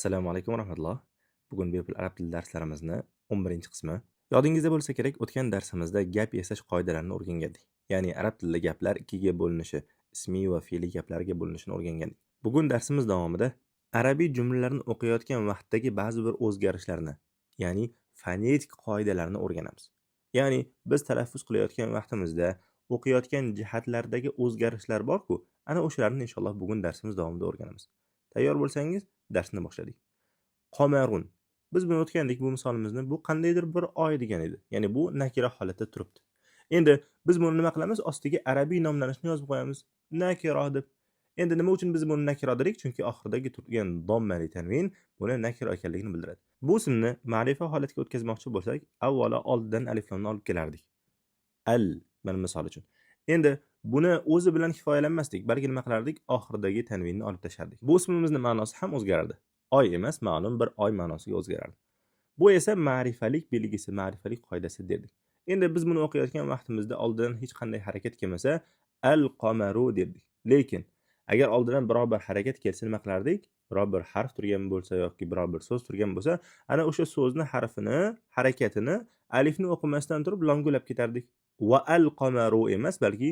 Assalomu alaykum va rahmatulloh. Bugun bepul arab tili darslarimizni 11-qismi. Yodingizda bo'lsa kerak, o'tgan darsimizda gap yasash qoidalarini o'rgangandik. Ya'ni arab tilida gaplar ikkiga bo'linishi, ismiy va fe'liy gaplarga bo'linishini o'rgangandik. Bugun darsimiz davomida arabiy jumlalarni o'qiyotgan vaqtdagi ba'zi bir o'zgarishlarni, ya'ni fonetik qoidalarni o'rganamiz. Ya'ni biz talaffuz qilayotgan vaqtimizda o'qiyotgan jihatlardagi o'zgarishlar bor-ku, ana o'shalarni inshaalloh bugun darsimiz davomida o'rganamiz. Tayyor bo'lsangiz, darsni boshladik. Qomarun. Biz buni o'tgandik, bu misolimizni. Bu qandaydir bir oy degan edi. Ya'ni bu nakira holatda turibdi. Endi biz buni nima qilamiz? Ostiga arabiy nomlanishni yozib qo'yamiz. Nakira deb. Endi nima uchun biz buni nakira dedik? Chunki oxiridagi turgan dommali tanvin buni nakira ekanligini bildiradi. Bu ismni ma'rifa holatga o'tkazmoqchi bo'lsak, avvalo oldidan alif lomni olib kelardik. Al, mana misol uchun. Endi buni o'zi bilan kifoyalanmasdik, balki nima qilardik? Oxiridagi tanvinni olib tashlardik. Bu ismimizning ma'nosi ham o'zgarardi. Oy emas, ma'lum bir oy ma'nosiga o'zgarardi. Bu esa ma'rifalik belgisi, ma'rifalik qoidasi derdik. Endi biz buni o'qiyotgan vaqtimizda oldidan hech qanday harakat kelmasa, al qomaru derdik. Lekin agar oldidan biror bir harakat kelsa nima qilardik? Biror bir harf turgan bo'lsa yoki biror bir so'z turgan bo'lsa, ana o'sha so'zni harfini, harakatini alifni o'qimasdan turib lomga ulab ketardik. Va al qomaru emas, balki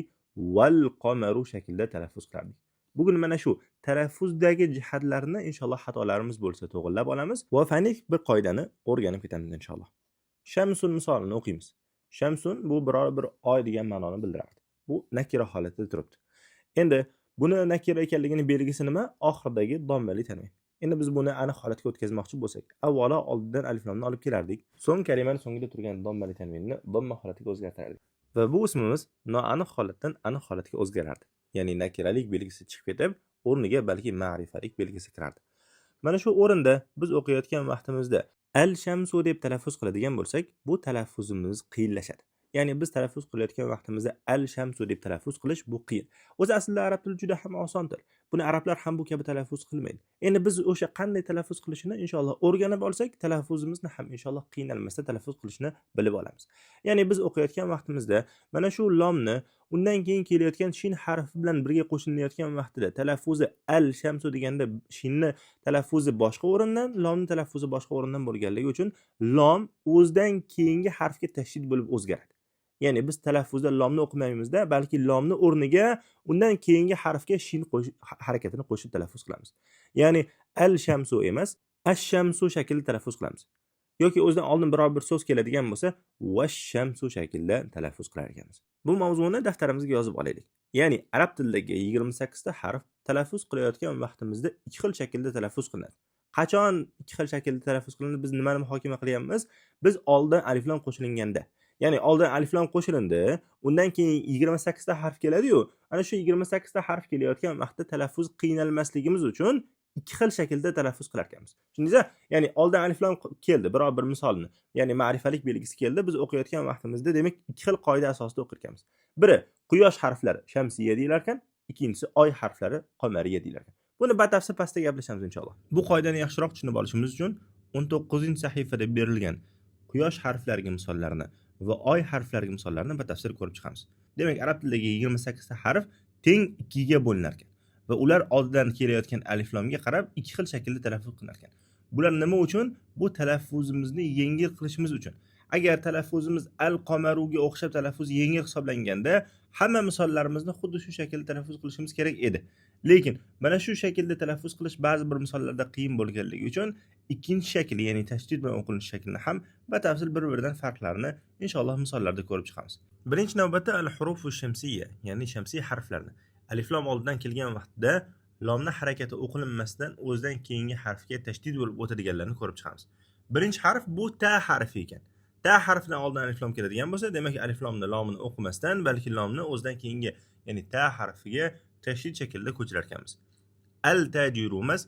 val qomaru shaklida talaffuz qilardik. Bugun mana shu talaffuzdagi jihatlarni inshaalloh xatolarimiz bo'lsa to'g'irlab olamiz va fonetik bir qoidani o'rganib ketamiz inshaalloh. Shamsun misolini o'qiymiz. Shamsun bu biror bir oy degan ma'noni bildirardi. Bu nakira holatida turibdi. Endi buni nakira ekanligini belgisi nima? Oxiridagi dommali tanvin. Endi biz buni aniq holatga o'tkazmoqchi bo'lsak, avvalo oldidan alif lomni olib kelardik. So'ng kalimani so'ngida turgan dommali tanvinni domma holatiga o'zgartirardik. Va bu ismimiz noaniq holatdan aniq holatga o'zgarardi. Ya'ni nakiralik belgisi chiqib ketib, o'rniga balki ma'rifalik belgisi kirardi. Mana shu o'rinda biz o'qiyotgan vaqtimizda al shamsu deb talaffuz qiladigan bo'lsak, bu talaffuzimiz qiyinlashadi. Ya'ni biz talaffuz qilayotgan vaqtimizda al shamsu deb talaffuz qilish bu qiyin. O'zi aslida arab tili juda ham oson til. Buni arablar ham bu kabi talaffuz qilmaydi. Endi biz o'sha qanday talaffuz qilishini inshaalloh o'rganib olsak, talaffuzimizni ham inshaalloh qiynalmasdan talaffuz qilishni bilib olamiz. Ya'ni biz o'qiyotgan vaqtimizda mana shu lomni undan keyin kelayotgan shin harfi bilan birga qo'shilayotgan vaqtida talaffuzi al shamsu deganda shinni talaffuzi boshqa o'rindan, lomni talaffuzi boshqa o'rindan bo'lganligi uchun lom o'zidan keyingi harfga tashdid bo'lib o'zgaradi. Ya'ni biz talaffuzda lomni o'qimaymizda, balki lomni o'rniga undan keyingi harfga shin harakatini qo'shib talaffuz qilamiz. Ya'ni al shamsu emas, ash shamsu shaklida talaffuz qilamiz. Yoki o'zidan oldin biror bir so'z keladigan bo'lsa, vash shamsu shaklida talaffuz qilar ekanmiz. Bu mavzuni daftarimizga yozib olaylik. Ya'ni arab tilidagi 28 ta harf talaffuz qilayotgan vaqtimizda ikki xil shaklda talaffuz qilinadi. Qachon ikki xil shaklda talaffuz qilinadi? Biz nimani muhokama qilyapmiz? Biz oldin alif lam qo'shilganda, ya'ni oldin alif lam qo'shilindi, undan keyin 28 ta harf keladi-yu, ana shu 28 ta harf kelayotgan vaqtda talaffuz qiynalmasligimiz uchun ikki xil shaklda talaffuz qilar ekanmiz. Tushundingizmi? Ya'ni oldin alif lam keldi, biror bir misolni, ya'ni ma'rifalik belgisi keldi, biz o'qiyotgan vaqtimizda demak ikki xil qoida asosida o'qir ekanmiz. Biri quyosh harflari shamsiya deyilar ekan, ikkinchisi oy harflari qomariya deyilar ekan. Buni batafsil pastda gaplashamiz inshaalloh. Bu qoidani yaxshiroq tushunib olishimiz uchun 19-sahifada berilgan quyosh harflariga misollarni va oy harflariga misollarni batafsil ko'rib chiqamiz. Demak, arab tilidagi 28 ta harf teng ikkiga bo'linar ekan va ular oldidan kelayotgan alif lomga qarab ikki xil shaklda talaffuz qilinar ekan. Bular nima uchun? Bu talaffuzimizni yengil qilishimiz uchun. Agar talaffuzimiz al qomaruga o'xshab talaffuz yengil hisoblanganda, hamma misollarimizni xuddi shu shaklda talaffuz qilishimiz kerak edi. Lekin mana shu shaklda talaffuz qilish ba'zi bir misollarda qiyin bo'lganligi uchun ikkinchi shakli, ya'ni tashdid bilan o'qilish shaklini ham batafsil bir-biridan farqlarini inshaalloh misollarda ko'rib chiqamiz. Birinchi navbatda al hurufu shamsiyya, ya'ni shamsiy harflarni alif lom oldidan kelgan vaqtda lomni harakati o'qilinmasdan o'zidan keyingi harfga tashdid bo'lib o'tadiganlarni ko'rib chiqamiz. Birinchi harf bu ta harfi ekan. Ta harfidan oldin alif lom keladigan bo'lsa, demak alif lomni lomini o'qimasdan, balki lomni o'zidan keyingi, ya'ni ta harfiga tashdid shaklida ko'chirar ekanmiz. Al tajiru emas,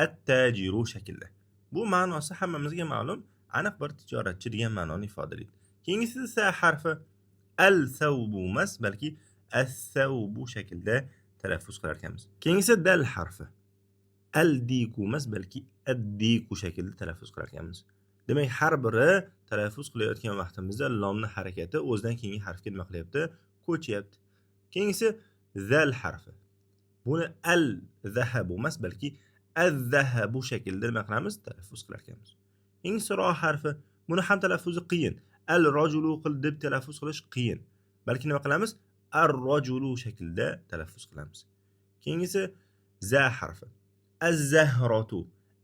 at tajiru shaklida. Bu ma'nosi hammamizga ma'lum, aniq bir tijoratchi degan ma'noni ifodalaydi. Keyingisi sa harfi, al savbu emas, balki as-savbu shaklida talaffuz qilar ekanmiz. Keyingisi dal harfi. Al diku emas, balki ad-diku shaklida talaffuz qilar ekanmiz. Demak, har biri talaffuz qilayotgan vaqtimizda lomni harakati o'zidan keyingi harfga nima qilyapti? Ko'chyapti. Keyingisi zal harfi. Buni al zahabu emas, balki Az-zahabu shaklida nima qilamiz? Talaffuz qilar ekanmiz. Keyingisi ro harfi. Buni ham talaffuzi qiyin. Al-rajulu qil deb talaffuz qilish qiyin. Balki nima qilamiz? Ar-rajulu shaklida talaffuz qilamiz. Keyingisi za harfi. Az-zahratu.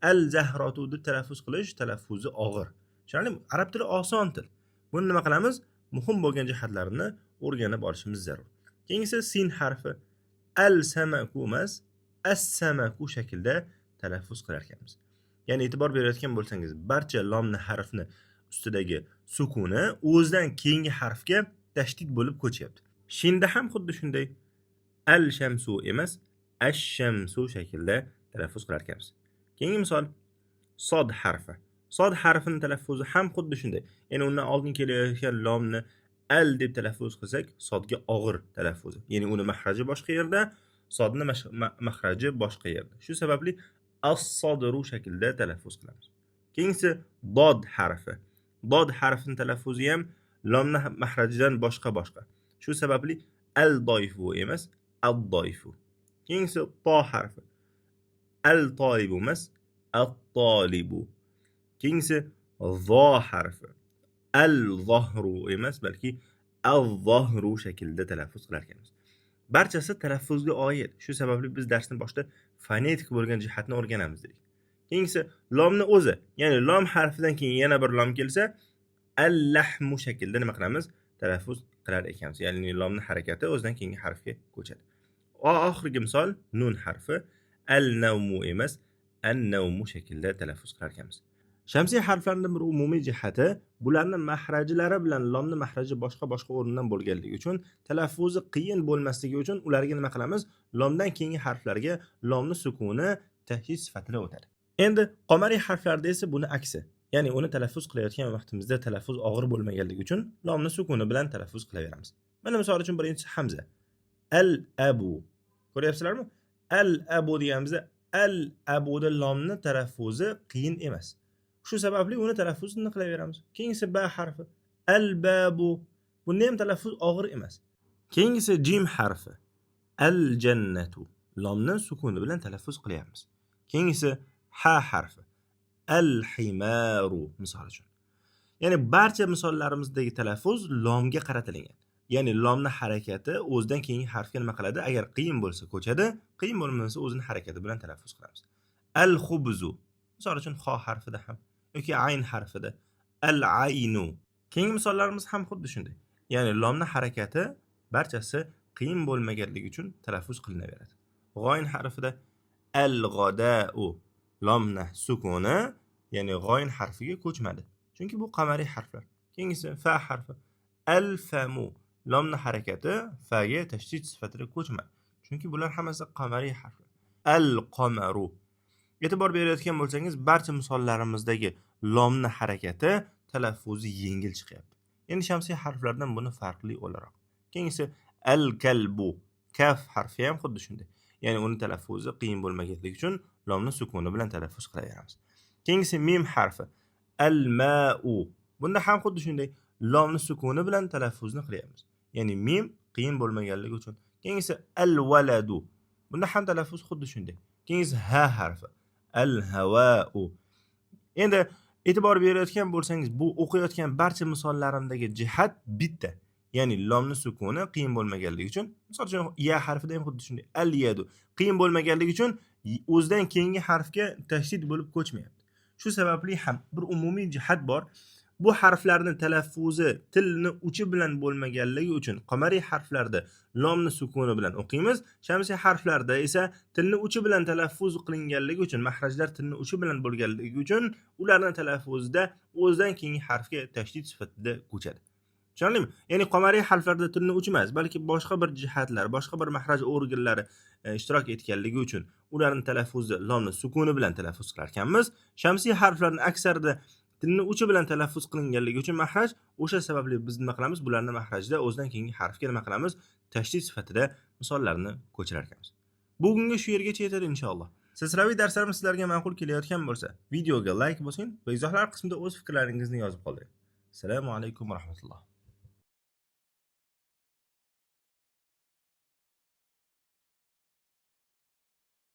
Al-zahratu deb talaffuz qilish talaffuzi og'ir. Tushunarlimi? Arab tili oson til. Buni nima qilamiz? Muhim bo'lgan jihatlarini o'rganib olishimiz zarur. Keyingisi sin harfi. Al-samaku emas, as-samaku shaklida talaffuz qilar ekanmiz. Ya'ni e'tibor berayotgan bo'lsangiz, barcha lomni harfni ustidagi sukuni o'zidan keyingi harfga tashdid bo'lib ko'chyapti. Shinda ham xuddi shunday al-shamsu emas, ash-shamsu shaklida talaffuz qilar ekanmiz. Keyingi misol sod harfi. Sod harfining talaffuzi ham xuddi shunday. Ya'ni undan oldin kelayotgan lomni al deb talaffuz qilsak, sodga og'ir talaffuzi. Ya'ni uni mahraji boshqa yerda, sodni mahraji boshqa yerda. Shu sababli as-sodru shaklida talaffuz qilamiz. Keyingisi dod harfi. Dod harfining talaffuzi ham lomni mahrajidan boshqa. Shu sababli al-doifu emas, ad-doifu. Keyingisi to harfi. Al-tolibu emas, at-tolibu. Keyingisi zo harfi. Al-zohru emas, balki al-zohru shaklida talaffuz qilar ekanmiz. Barchasi talaffuzga oid. Shu sababli biz darsning boshida fonetik bo'lgan jihatni o'rganamiz dedik. Keyingisi lomni o'zi, ya'ni lom harfidan keyin yana bir lom kelsa, al-lahmu shaklida nima qilamiz? Talaffuz qilar ekanmiz. Ya'ni lomni harakati o'zidan keyingi harfga ko'chadi. Oxirgi misol nun harfi. Al-nawmu emas, an-nawmu shaklida talaffuz qilar ekanmiz. Shamsiy harflarning bir umumiy jihati bularning mahrajlari bilan lomni mahraji boshqa-boshqa o'rindan bo'lganligi uchun talaffuzi qiyin bo'lmasligi uchun ularga nima qilamiz? Lomdan keyingi harflarga lomni sukuni tashdid sifatida o'tadi. Endi qomariy harflarda esa buni aksi. Ya'ni uni talaffuz qilayotgan vaqtimizda talaffuz og'ir bo'lmaganligi uchun lomni sukuni bilan talaffuz qilaveramiz. Mana misol uchun birinchisi hamza. Al-abu. Ko'ryapsizlarmi? Al-abu deganimizda al-abuda lomni talaffuzi qiyin emas. Shu sababli uni talaffuzini qilaveramiz. Keyingisi ba harfi. Al-babu. Bunda ham talaffuz og'ir emas. Keyingisi jim harfi. Al-jannatu. Lomni sukuni bilan talaffuz qilyapmiz. Keyingisi ha harfi. Al-himaru misol uchun. Ya'ni barcha misollarimizdagi talaffuz lomga qaratilgan. Ya'ni lomni harakati o'zidan keyingi harfga nima qiladi? Agar qiyin bo'lsa ko'chadi, qiyin bo'lmasa o'zini harakati bilan talaffuz qilamiz. Al-khubzu. Misol uchun xo harfida ham yoki ayn harfida. Al-aynu. Keyingi misollarimiz ham xuddi shunday. Ya'ni lomni harakati barchasi qiyin bo'lmaganligi uchun talaffuz qilinaveradi. G'oyn harfida al-g'ada'u. Lomni sukuni, ya'ni g'oyn harfiga ko'chmadi. Chunki bu qamariy harflar. Keyingisi fa harfi. Al-famu. Lomni harakati fa ga tashdid sifatida ko'chmadi. Chunki bular hammasi qamariy harflar. Al-qamaru. E'tibor berayotgan bo'lsangiz, barcha misollarimizdagi lomni harakati talaffuzi yengil chiqyapti. Endi shamsiy harflardan buni farqli o'laroq. Keyingisi al-kalbu. Kaf harfi ham xuddi shunday. Ya'ni uni talaffuzi qiyin bo'lmaganligi uchun lomni sukuni bilan talaffuz qilaveramiz. Keyingisi mim harfi. Al-ma'u. Bunda ham xuddi shunday lomni sukuni bilan talaffuzni qilyapmiz. Ya'ni mim qiyin bo'lmaganligi uchun. Keyingisi al-waladu. Bunda ham talaffuz xuddi shunday. Keyingisi ha harfi. Al-hava'u. Endi e'tibor berayotgan bo'lsangiz, bu o'qiyotgan barcha misollarimdagi jihat bitta. Ya'ni lomni sukuni qiyin bo'lmaganligi uchun, misol uchun ya harfida ham xuddi shunday al-yadu qiyin bo'lmaganligi uchun o'zidan keyingi harfga tashdid bo'lib ko'chmayapti. Shu sababli ham bir umumiy jihat bor. Bu harflarning talaffuzi tilni uchi bilan bo'lmaganligi uchun qamariy harflarda lomni sukuni bilan o'qiymiz. Shamsiy harflarda esa tilni uchi bilan talaffuz qilinganligi uchun, mahrajlar tilni uchi bilan bo'lganligi uchun ularning talaffuzida o'zidan keyingi harfga tashdid sifatida ko'chadi. Tushunarlimi? Ya'ni qamariy harflarda tilni uchi emas, balki boshqa bir jihatlar, boshqa bir mahraj organlari ishtirok etganligi uchun ularning talaffuzida lomni sukuni bilan talaffuz qilar ekanmiz. Shamsiy harflarning aksarida tilni uchi bilan talaffuz qilinganligi uchun mahraj, o'sha sababli biz nima qilamiz? Bularni mahrajda o'zidan keyingi harfga nima qilamiz? Tashdid sifatida misollarni ko'chirar ekanmiz. Bugungi shu yergacha yetadi inshaalloh. Silsilaviy darslarimiz sizlarga ma'qul kelayotgan bo'lsa, videoga like bosing va izohlar qismida o'z fikrlaringizni yozib qoldiring. Assalomu alaykum va rahmatulloh.